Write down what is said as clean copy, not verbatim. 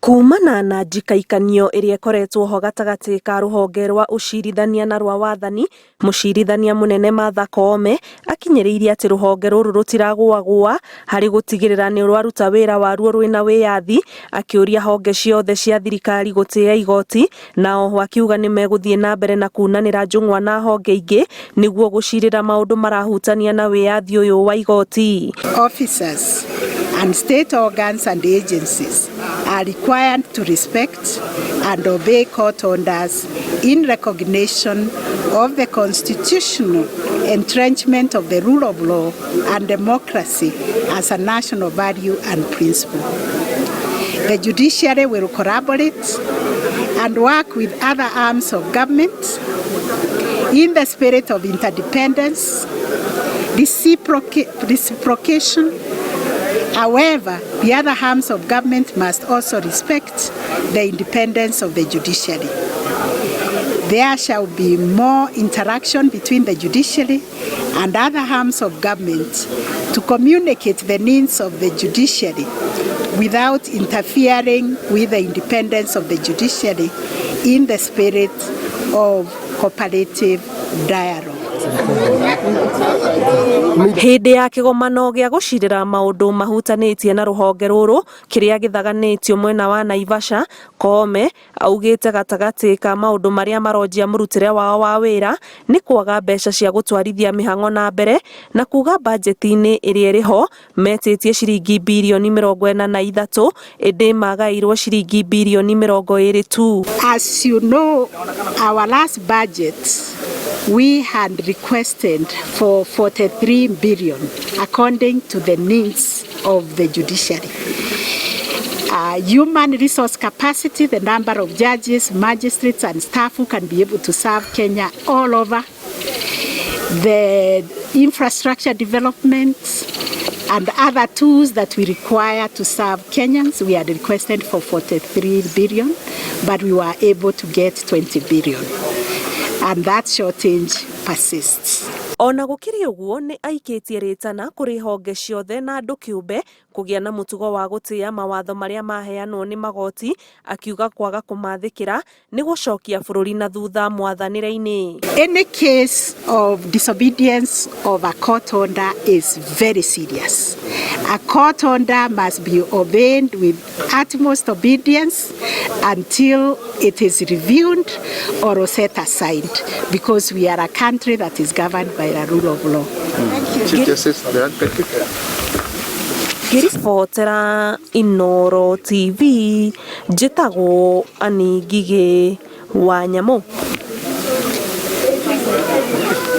Kumana na njikaikanio ĩrĩa ĩkoretwo ho gatagatĩ ka rũhonge rwa ũcirithania na rwa wathani, mũcirithania mũnene Martha Koome akinyĩrĩirie atĩ rũhonge rũrũ rũtiragũagũa harĩ gũtigĩrĩra nĩ rwaruta wĩra waruo rwĩna wĩyathi, akĩũria honge ciothe cia thirikari gũtĩĩa igoti, na oho akiuga nĩ megũthiĩ na mbere na kunanĩra njũng'wa na honge ingĩ nĩguo gũcirĩra maũndũ marahutania na wĩyathi ũyũ wa igoti. Officers and state organs and agencies are required to respect and obey court orders in recognition of the constitutional entrenchment of the rule of law and democracy as a national value and principle. The judiciary will collaborate and work with other arms of government in the spirit of interdependence, reciprocation. However, the other arms of government must also respect the independence of the judiciary. There shall be more interaction between the judiciary and other arms of government to communicate the needs of the judiciary without interfering with the independence of the judiciary in the spirit of cooperative dialogue. Hĩndĩ ya kĩgomano gĩa gũcirĩra maũndũ mahutanĩtie na rũhonge rũrũ kĩrĩa gĩthaganĩtio mwena wa Naivasha, Koome augĩte gatagatĩ ka maũndũ marĩa maronjia mũrutĩre wao wa wĩra nĩ kwaga mbeca cia gũtwarithia mĩhang'o na mbere, na kuga bajeti-inĩ ĩrĩa ĩrĩ ho metĩtie ciringi birioni 43, ĩndĩ magaĩirwo ciringi birioni 20 tu. As you know, our last budget, we had requested for 43 billion according to the needs of the judiciary. Human resource capacity, the number of judges, magistrates and staff who can be able to serve Kenya all over, the infrastructure development and other tools that we require to serve Kenyans, we had requested for 43 billion, but we were able to get 20 billion. And that shortage persists. Ona gũkĩrĩ ũguo, nĩ aikĩtie rĩtana kũrĩ honge ciothe na andũ kĩũmbe kũgĩa na mũtugo wa gũtĩĩa mawatho marĩa maheanwo nĩ magoti, akiuga kwaga kũmathĩkĩra nĩ gũcokia bũrũri na thutha mwathanĩre-inĩ. Any case of disobedience of a court order is very serious. A court order must be obeyed with utmost obedience until it is reviewed or set aside, because we are a country that is governed by the rule of law. Chief Justice, thank you. Ngĩribotera Inooro TV, njĩtagwo Annie Ngigĩ wa Nyamũ.